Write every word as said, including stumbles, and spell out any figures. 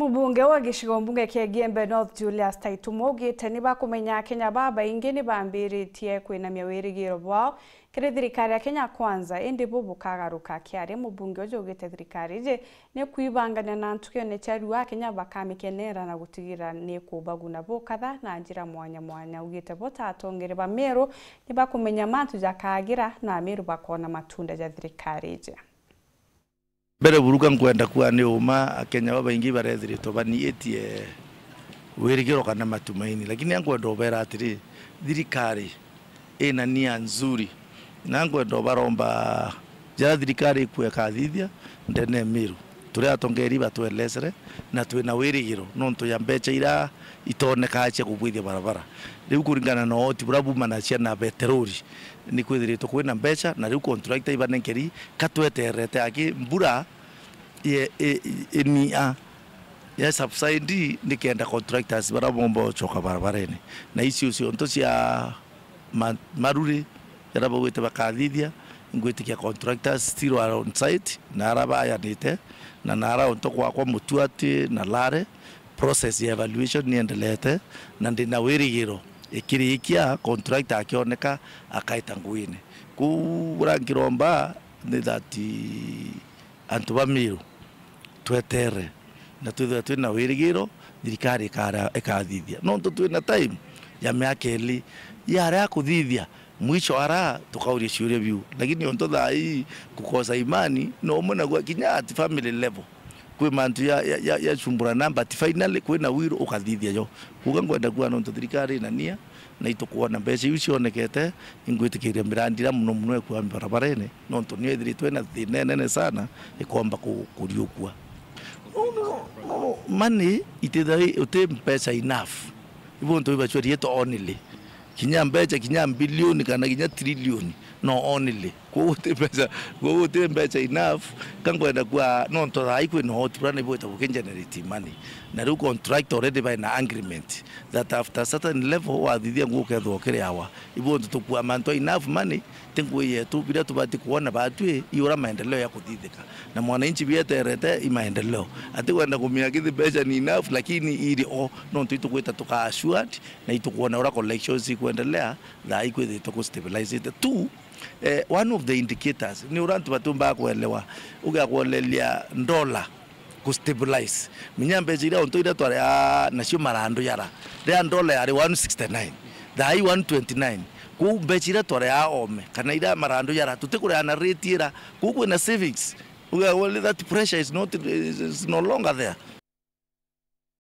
Mubunge wa gicigo mbunge kia Igembe North, Julius Taitumo, augite ni bakumenya Akenya babaingi ni bambiritie kwinamia wirigiro bwao kiri thirikari ya Kenya Kwanza, indi bu bukagaruka. Kiaria, mubunge uju augite thirikari iji ni kwibangania na ntukione cia riua, Akenya bakamikenera na gutigira ni kubaguna bukatha na njira mwanya mwanya. Augite bo ta atongeri ba Meru ni bakumenya mantu jakagira na Ameru bakona matunda ja thirikari iji. Mbere buru ka nkwenda kuuga ni uma, Akenya babaingi barethiritwe baniitie wirigiro kana matumaini, lakini ankwenda ubera atiri, thirikari ina nia nzuri, na nkwenda ubaromba jara thirikari ikwekathithia ndene Meru. Turi atongeri batwelesere na twina wirigiro nontu ya mbeca ira itonekaa cia kubwithia barabara. Riu kuringana na uhoti bura bumanacia na beterori, ni kwithiritwe kwina mbeca, na riu contractor ibanenkeri ka tweterete aki mbura ye-, i-, i-, inia ya subside nikenda contractors bara bomba ucoka barabarene. Na icio cionto cia ma-, maruri jara baugite bakathithia, ngwitikia contractors still are on site, na ara bayanite, na nara unto gwakwa Mutuati na Lare, process ya evaluation niendelete, na ndina wirigiro ikirikia contractor akioneka akaita nguine. Kuu bura nkiromba ni that antu ba Meru twetere na twithirwe twina wirigiro thirikari ikara-, ikathithia. Nontu twina time ya miaka iri yaria ya kuthithia, mwisho ara tukauria ciuria biu. Lakini untu thaa ii kukosa imani no umwe naguo kinya at family level. Kwi mantu ya, ya, ya, ya chumbura namba, but finally kwina will ukathithia jo. Kuuga nkwenda kuuga nontu thirikari ina nia, na itukwona mbeca iu cionekete, ingwitikiria mirandi iria muno muno ikuwa barabarene, nontu nio ithiritwe na thina inene sana ikomba ku-, kuriukua. No, no, no, no, money itithai-, uti mbeca enough. Ibo ntu ibacwerietwe only. Kinya mbeca, kinya mbilioni kana kinya trilioni, no only. Koguo guti mbeca, koguo guti mbeca enough. Ka nkwenda kuuga, nontu thaa ii kwina uhoti bura ni bwita bukigenerate money. Na riu contractor already baina agreement that after certain level wathithia nguo ukethirwa ukiriawa. Ibo ntu tukua mantu a enough money, ti ngui yetu, biria tubati kwona batwi i ura maendeleo ya kuthithika. Na mwananchi bieterete i maendeleo. Atikwenda kumenya kithi mbeca ni enough, lakini iri o, nontu itugwita tuka assured, na itukwona ura collections ikwendelea, thaa ikwithitwe ku stabilize it. Two, eh, one of the indicators ni ura antu batumbaga kuelewa, ugakuoneria dollar ku stabilize. Minya mbeca iria onto iria twari, ah, nacio marandu yara. Ria dollar yari one sixty-nine, thaa ii one twenty-nine. Kuu mbeca iria twari a ome, kana iria marandu yara, tutikuria na rate ira. Kuu kwina savings. Ugakuoneria that pressure is not, is no longer there.